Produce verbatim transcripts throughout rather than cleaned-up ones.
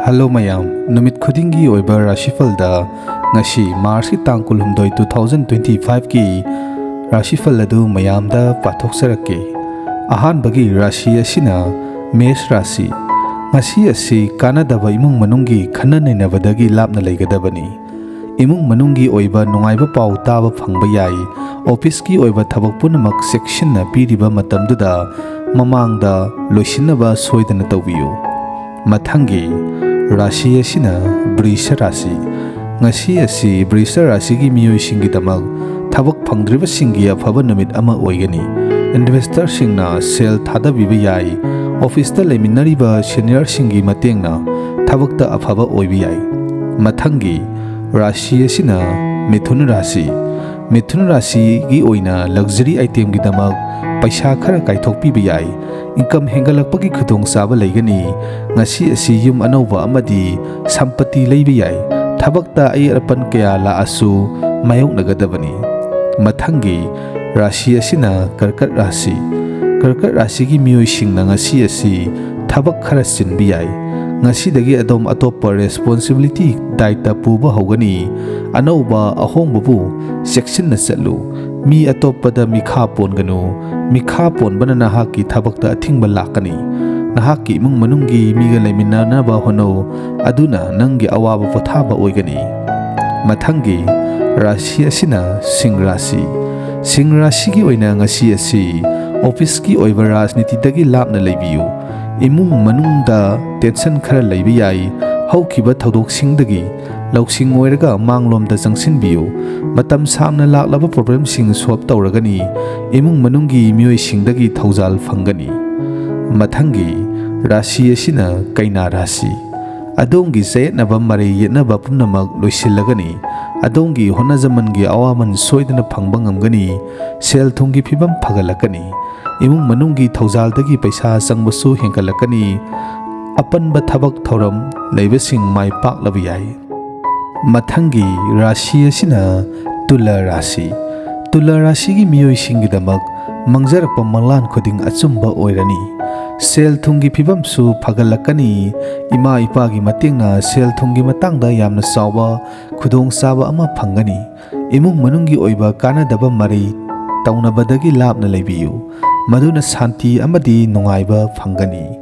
Hello ꯃꯌꯥꯝ, ꯅꯨꯃꯤꯠ ꯈꯨꯗꯤꯡꯒꯤ ꯑꯣꯏꯕ ꯔꯥꯁꯤꯐꯜꯗ ꯉꯁꯤ ꯃꯥꯔꯆꯀꯤ ꯇꯥꯡ ꯀꯨꯟꯍꯨꯝꯗꯣꯏ, two thousand twenty fiveꯀꯤ ꯔꯥꯁꯤꯐꯜ ꯑꯗꯨ ꯃꯌꯥꯝꯗ ꯄꯥꯊꯣꯛꯆꯔꯛꯀꯦ꯫ ꯑꯍꯥꯟꯕꯒꯤ ꯔꯥꯁꯤ ꯑꯁꯤꯅ ꯃꯦꯁ ꯔꯥꯁꯤ꯫ ꯉꯁꯤ ꯑꯁꯤ ꯀꯥꯟꯅꯗꯕ ꯏꯃꯨꯡ ꯃꯅꯨꯡꯒꯤ ꯈꯟꯅ ꯅꯩꯅꯕꯗꯒꯤ ꯂꯥꯞꯅ ꯂꯩꯒꯗꯕꯅꯤ꯫ ꯏꯃꯨꯡ ꯃꯅꯨꯡꯒꯤ ꯑꯣꯏꯕ ꯅꯨꯡꯉꯥꯏꯕ ꯄꯥꯎ ꯇꯥꯕ ꯐꯪꯕ ꯌꯥꯏ꯫ ꯑꯣꯐꯤꯁꯀꯤ ꯑꯣꯏꯕ ꯊꯕꯛ ꯄꯨꯝꯅꯃꯛ ꯆꯦꯛꯁꯤꯟꯅ ꯄꯤꯔꯤꯕ ꯃꯇꯝꯗꯨꯗ ꯃꯃꯥꯡꯗ ꯂꯣꯏꯁꯤꯟꯅꯕ ꯁꯣꯏꯗꯅ ꯇꯧꯕꯤꯌꯨ꯫ ꯃꯊꯪꯒꯤ ꯔꯥꯁꯤ ꯑꯁꯤꯅ ꯕ꯭ꯔꯤꯁ ꯔꯥꯁꯤ꯫ ꯉꯁꯤ ꯑꯁꯤ ꯕ꯭ꯔꯤꯁ ꯔꯥꯁꯤꯒꯤ ꯃꯤꯑꯣꯏꯁꯤꯡꯒꯤꯗꯃꯛ ꯊꯕꯛ ꯐꯪꯗ꯭ꯔꯤꯕꯁꯤꯡꯒꯤ ꯑꯐꯕ ꯅꯨꯃꯤꯠ ꯑꯃ ꯑꯣꯏꯒꯅꯤ꯫ ꯏꯟꯚꯦꯁꯇꯔꯁꯤꯡꯅ ꯁꯦꯜ ꯊꯥꯗꯕꯤꯕ ꯌꯥꯏ꯫ ꯑꯣꯐꯤꯁꯇ ꯂꯩꯃꯤꯟꯅꯔꯤꯕ ꯁꯦꯅꯤꯌꯔꯁꯤꯡꯒꯤ ꯃꯇꯦꯡꯅ ꯊꯕꯛꯇ ꯑꯐꯕ ꯑꯣꯏꯕ ꯌꯥꯏ꯫ ꯃꯊꯪꯒꯤ ꯔꯥꯁꯤ ꯑꯁꯤꯅ ꯃꯤꯊꯨꯟ ꯔꯥꯁꯤ꯫ ꯃꯤꯊꯨꯟ ꯔꯥꯁꯤꯒꯤ ꯑꯣꯏꯅ ꯂꯛꯖꯔꯤ ꯑꯥꯏꯇꯦꯝꯒꯤꯗꯃꯛ ꯄꯩꯁꯥ ꯈꯔ ꯀꯥꯏꯊꯣꯛꯄꯤꯕ ꯌꯥꯏ꯫ ꯏꯟꯀꯝ ꯍꯦꯟꯒꯠꯂꯛꯄꯒꯤ ꯈꯨꯗꯣꯡꯆꯥꯕ ꯂꯩꯒꯅꯤ꯫ ꯉꯁꯤ ꯑꯁꯤ ꯌꯨꯝ ꯑꯅꯧꯕ ꯑꯃꯗꯤ ꯁꯝꯄꯇꯤ ꯂꯩꯕ ꯌꯥꯏ꯫ ꯊꯕꯛꯇ ꯑꯌꯦꯠ ꯑꯄꯟ ꯀꯌꯥ ꯂꯥꯛꯑꯁꯨ ꯃꯥꯌꯣꯛꯅꯒꯗꯕꯅꯤ꯫ ꯃꯊꯪꯒꯤ ꯔꯥꯁꯤ ꯑꯁꯤꯅ ꯀꯔꯀꯠ ꯔꯥꯁꯤ꯫ ꯀꯔꯀꯠ ꯔꯥꯁꯤꯒꯤ ꯃꯤꯑꯣꯏꯁꯤꯡꯅ ꯉꯁꯤ ꯑꯁꯤ ꯊꯕꯛ ꯈꯔ ꯆꯤꯟꯕ ꯌꯥꯏ꯫ ꯉꯁꯤꯗꯒꯤ ꯑꯗꯣꯝ ꯑꯇꯣꯞꯄ ꯔꯦꯁꯄꯣꯟꯁꯤꯕꯤꯂꯤꯇꯤ ꯗꯥꯏꯇ ꯄꯨꯕ ꯍꯧꯒꯅꯤ꯫ ꯑꯅꯧꯕ ꯑꯍꯣꯡꯕꯕꯨ ꯆꯦꯛꯁꯤꯟꯅ ꯆꯠꯂꯨ꯫ ꯃꯤ ꯑꯇꯣꯞꯄꯗ ꯃꯤꯈꯥ ꯄꯣꯟꯒꯅꯨ꯫ ꯃꯤꯈꯥ ꯄꯣꯟꯕꯅ ꯅꯍꯥꯛꯀꯤ ꯊꯕꯛꯇ ꯑꯊꯤꯡꯕ ꯂꯥꯛꯀꯅꯤ꯫ ꯅꯍꯥꯛꯀꯤ ꯏꯃꯨꯡ ꯃꯅꯨꯡꯒꯤ ꯃꯤꯒ ꯂꯩꯃꯤꯟꯅꯅꯕ ꯍꯣꯠꯅꯧ, ꯑꯗꯨꯅ ꯅꯪꯒꯤ ꯑꯋꯥꯕ ꯄꯣꯊꯥꯕ ꯑꯣꯏꯒꯅꯤ꯫ ꯃꯊꯪꯒꯤ ꯔꯥꯁꯤ ꯑꯁꯤꯅ ꯁꯤꯡ ꯔꯥꯁꯤ꯫ ꯁꯤꯡ ꯔꯥꯁꯤꯒꯤ ꯑꯣꯏꯅ ꯉꯁꯤ ꯑꯁꯤ ꯑꯣꯐꯤꯁꯀꯤ ꯑꯣꯏꯕ ꯔꯥꯖꯅꯤꯇꯤꯗꯒꯤ ꯂꯥꯞꯅ ꯂꯩꯕꯤꯌꯨ꯫ ꯏꯃꯨꯡ ꯃꯅꯨꯡꯗ ꯇꯦꯟꯁꯟ ꯈꯔ ꯂꯩꯕ ꯌꯥꯏ꯫ ꯍꯧꯈꯤꯕ ꯊꯧꯗꯣꯛꯁꯤꯡꯗꯒꯤ ꯂꯧꯁꯤꯡ ꯑꯣꯏꯔꯒ ꯃꯥꯡꯂꯣꯝꯗ ꯆꯪꯁꯤꯟꯕꯤꯌꯨ꯫ ꯃꯇꯝ ꯁꯥꯡꯅ ꯂꯥꯛꯂꯕ ꯄ꯭ꯔꯣꯕ꯭ꯂꯦꯝꯁꯤꯡ ꯁꯣꯜꯕ ꯇꯧꯔꯒꯅꯤ꯫ ꯏꯃꯨꯡ ꯃꯅꯨꯡꯒꯤ ꯃꯤꯑꯣꯏꯁꯤꯡꯗꯒꯤ ꯊꯧꯖꯥꯜ ꯐꯪꯒꯅꯤ꯫ ꯃꯊꯪꯒꯤ ꯔꯥꯁꯤ ꯑꯁꯤꯅ ꯀꯩꯅꯥ ꯔꯥꯁꯤ꯫ ꯑꯗꯣꯝꯒꯤ ꯆꯌꯦꯠꯅꯕ, ꯃꯔꯩ ꯌꯦꯠꯅꯕ ꯄꯨꯝꯅꯃꯛ ꯂꯣꯏꯁꯤꯜꯂꯒꯅꯤ꯫ ꯑꯗꯣꯝꯒꯤ ꯍꯣꯠꯅꯖꯃꯟꯒꯤ ꯑꯋꯥꯃꯟ ꯁꯣꯏꯗꯅ ꯐꯪꯕ ꯉꯝꯒꯅꯤ꯫ ꯁꯦꯜ ꯊꯨꯝꯒꯤ ꯐꯤꯕꯝ ꯐꯒꯠꯂꯛꯀꯅꯤ꯫ ꯏꯃꯨꯡ ꯃꯅꯨꯡꯒꯤ ꯊꯧꯖꯥꯜꯗꯒꯤ ꯄꯩꯁꯥ ꯆꯪꯕꯁꯨ ꯍꯦꯟꯒꯠꯂꯛꯀꯅꯤ꯫ ꯑꯄꯟꯕ ꯊꯕꯛ ꯊꯧꯔꯝ ꯂꯩꯕꯁꯤꯡ ꯃꯥꯏ ꯄꯥꯛꯂꯕ ꯌꯥꯏ꯫ ꯃꯊꯪꯒꯤ ꯔꯥꯁꯤ ꯑꯁꯤꯅ ꯇꯨꯂꯥ ꯔꯥꯁꯤ꯫ ꯇꯨꯂꯥ ꯔꯥꯁꯤꯒꯤ ꯃꯤꯑꯣꯏꯁꯤꯡꯒꯤꯗꯃꯛ ꯃꯥꯡꯖꯔꯛꯄ ꯃꯪꯂꯥꯟ ꯈꯨꯗꯤꯡ ꯑꯆꯨꯝꯕ ꯑꯣꯏꯔꯅꯤ꯫ ꯁꯦꯜ ꯊꯨꯝꯒꯤ ꯐꯤꯕꯝꯁꯨ ꯐꯒꯠꯂꯛꯀꯅꯤ꯫ ꯏꯃꯥ ꯏꯄꯥꯒꯤ ꯃꯇꯦꯡꯅ ꯁꯦꯜ ꯊꯨꯝꯒꯤ ꯃꯇꯥꯡꯗ ꯌꯥꯝꯅ ꯆꯥꯎꯕ ꯈꯨꯗꯣꯡꯆꯥꯕ ꯑꯃ ꯐꯪꯒꯅꯤ꯫ ꯏꯃꯨꯡ ꯃꯅꯨꯡꯒꯤ ꯑꯣꯏꯕ ꯀꯥꯟꯅꯗꯕ ꯃꯔꯩ ꯇꯧꯅꯕꯗꯒꯤ ꯂꯥꯞꯅ ꯂꯩꯕꯤꯌꯨ, ꯃꯗꯨꯅ ꯁꯥꯟꯇꯤ ꯑꯃꯗꯤ ꯅꯨꯡꯉꯥꯏꯕ ꯐꯪꯒꯅꯤ꯫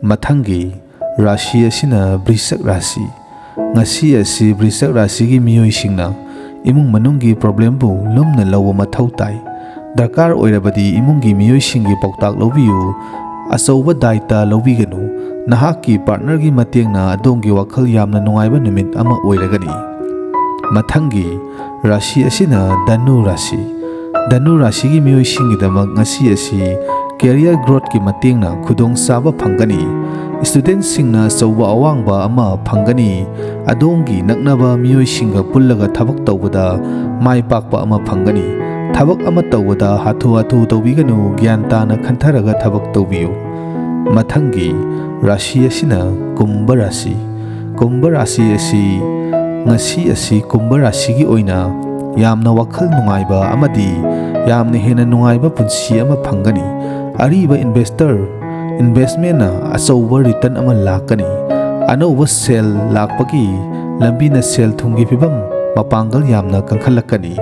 ꯃꯊꯪꯒꯤ ꯔꯥꯁꯤ ꯑꯁꯤꯅ ꯕ꯭ꯔꯤꯁꯛ ꯔꯥꯁꯤ꯫ ꯉꯁꯤ ꯑꯁꯤ ꯕ꯭ꯔꯤꯁꯛ ꯔꯥꯁꯤꯒꯤ ꯃꯤꯑꯣꯏꯁꯤꯡꯅ ꯏꯃꯨꯡ ꯃꯅꯨꯡꯒꯤ ꯄ꯭ꯔꯣꯕ꯭ꯂꯦꯝꯕꯨ ꯂꯨꯝꯅ ꯂꯧꯕ ꯃꯊꯧ ꯇꯥꯏ꯫ ꯗꯔꯀꯥꯔ ꯑꯣꯏꯔꯕꯗꯤ ꯏꯃꯨꯡꯒꯤ ꯃꯤꯑꯣꯏꯁꯤꯡꯒꯤ ꯄꯥꯎꯇꯥꯛ ꯂꯧꯕꯤꯌꯨ꯫ ꯑꯆꯧꯕ ꯗꯥꯏꯇ ꯂꯧꯕꯤꯒꯅꯨ꯫ ꯅꯍꯥꯛꯀꯤ ꯄꯥꯔꯠꯅꯔꯒꯤ ꯃꯇꯦꯡꯅ ꯑꯗꯣꯝꯒꯤ ꯋꯥꯈꯜ ꯌꯥꯝꯅ ꯅꯨꯡꯉꯥꯏꯕ ꯅꯨꯃꯤꯠ ꯑꯃ ꯑꯣꯏꯔꯒꯅꯤ꯫ ꯃꯊꯪꯒꯤ ꯔꯥꯁꯤ ꯑꯁꯤꯅ ꯙꯅꯨ ꯔꯥꯁꯤ꯫ ꯙꯅꯨ ꯔꯥꯁꯤꯒꯤ ꯃꯤꯑꯣꯏꯁꯤꯡꯒꯤꯗꯃꯛ ꯉꯁꯤ ꯑꯁꯤ ꯀꯦꯔꯤꯌꯔ ꯒ꯭ꯔꯣꯠꯀꯤ ꯃꯇꯦꯡꯅ ꯈꯨꯗꯣꯡꯆꯥꯕ ꯐꯪꯒꯅꯤ꯫ ꯁ꯭ꯇꯨꯗꯦꯟꯠꯁꯤꯡꯅ ꯑꯆꯧꯕ ꯑꯋꯥꯡꯕ ꯑꯃ ꯐꯪꯒꯅꯤ꯫ ꯑꯗꯣꯝꯒꯤ ꯅꯛꯅꯕ ꯃꯤꯑꯣꯏꯁꯤꯡꯒ ꯄꯨꯜꯂꯒ ꯊꯕꯛ ꯇꯧꯕꯗ ꯃꯥꯏ ꯄꯥꯛꯄ ꯑꯃ ꯐꯪꯒꯅꯤ꯫ ꯊꯕꯛ ꯑꯃ ꯇꯧꯕꯗ ꯍꯥꯊꯨ ꯍꯥꯊꯨ ꯇꯧꯕꯤꯒꯅꯨ, ꯒ꯭ꯌꯥꯟ ꯇꯥꯅ ꯈꯟꯊꯔꯒ ꯊꯕꯛ ꯇꯧꯕꯤꯌꯨ꯫ ꯃꯊꯪꯒꯤ ꯔꯥꯁꯤ ꯑꯁꯤꯅ ꯀꯨꯝꯚ ꯔꯥꯁꯤ꯫ ꯀꯨꯝꯚ ꯔꯥꯁꯤ ꯑꯁꯤ ꯉꯁꯤ ꯑꯁꯤ ꯀꯨꯝꯚ ꯔꯥꯁꯤꯒꯤ ꯑꯣꯏꯅ ꯌꯥꯝꯅ ꯋꯥꯈꯜ ꯅꯨꯡꯉꯥꯏꯕ ꯑꯃꯗꯤ ꯌꯥꯝꯅ ꯍꯦꯟꯅ ꯅꯨꯡꯉꯥꯏꯕ ꯄꯨꯟꯁꯤ ꯑꯃ ꯐꯪꯒꯅꯤ꯫ ꯑꯔꯤꯕ ꯏꯟꯚꯦꯁꯇꯔ ꯏꯟꯚꯦꯁꯃꯦꯟꯅ ꯑꯆꯧꯕ ꯔꯤꯇꯔꯟ ꯑꯃ ꯂꯥꯛꯀꯅꯤ꯫ ꯑꯅꯧꯕ ꯁꯦꯜ ꯂꯥꯛꯄꯒꯤ ꯂꯝꯕꯤꯅ ꯁꯦꯜ ꯊꯨꯝꯒꯤ ꯐꯤꯕꯝ ꯃꯄꯥꯡꯒꯜ ꯌꯥꯝꯅ ꯀꯟꯈꯠꯂꯛꯀꯅꯤ꯫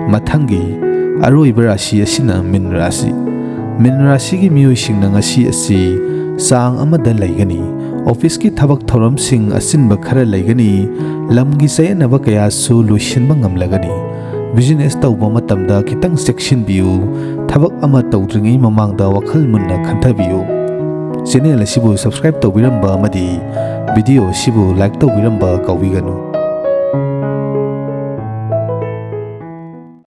ꯃꯊꯪꯒꯤ ꯑꯔꯣꯏꯕ ꯔꯥꯁꯤ ꯑꯁꯤꯅ ꯃꯤꯟ ꯔꯥꯁꯤ꯫ ꯃꯤꯟ ꯔꯥꯁꯤꯒꯤ ꯃꯤꯑꯣꯏꯁꯤꯡꯅ ꯉꯁꯤ ꯑꯁꯤ ꯆꯥꯡ ꯑꯃꯗ ꯂꯩꯒꯅꯤ꯫ ꯑꯣꯐꯤꯁꯀꯤ ꯊꯕꯛ ꯊꯧꯔꯝꯁꯤꯡ ꯑꯆꯤꯟꯕ ꯈꯔ ꯂꯩꯒꯅꯤ꯫ ꯂꯝꯒꯤ ꯆꯌꯦꯠꯅꯕ ꯀꯌꯥꯁꯨ ꯂꯣꯏꯁꯤꯟꯕ ꯉꯝꯂꯒꯅꯤ꯫ ꯕꯤꯖꯤꯅꯦꯁ ꯇꯧꯕ ꯃꯇꯝꯗ ꯈꯤꯇꯪ ꯆꯦꯛꯁꯤꯟꯕꯤꯌꯨ꯫ ꯊꯕꯛ ꯑꯃ ꯇꯧꯗ꯭ꯔꯤꯉꯩ ꯃꯃꯥꯡꯗ ꯋꯥꯈꯜ ꯃꯨꯟꯅ ꯈꯟꯊꯕꯤꯌꯨ꯫ ꯆꯦꯅꯦꯜ ꯑꯁꯤꯕꯨ ꯁꯕꯁꯀ꯭ꯔꯥꯏꯕ ꯇꯧꯕꯤꯔꯝꯕ ꯑꯃꯗꯤ ꯚꯤꯗꯤꯑꯣ ꯑꯁꯤꯕꯨ ꯂꯥꯏꯛ ꯇꯧꯕꯤꯔꯝꯕ ꯀꯥꯎꯕꯤꯒꯅꯨ꯫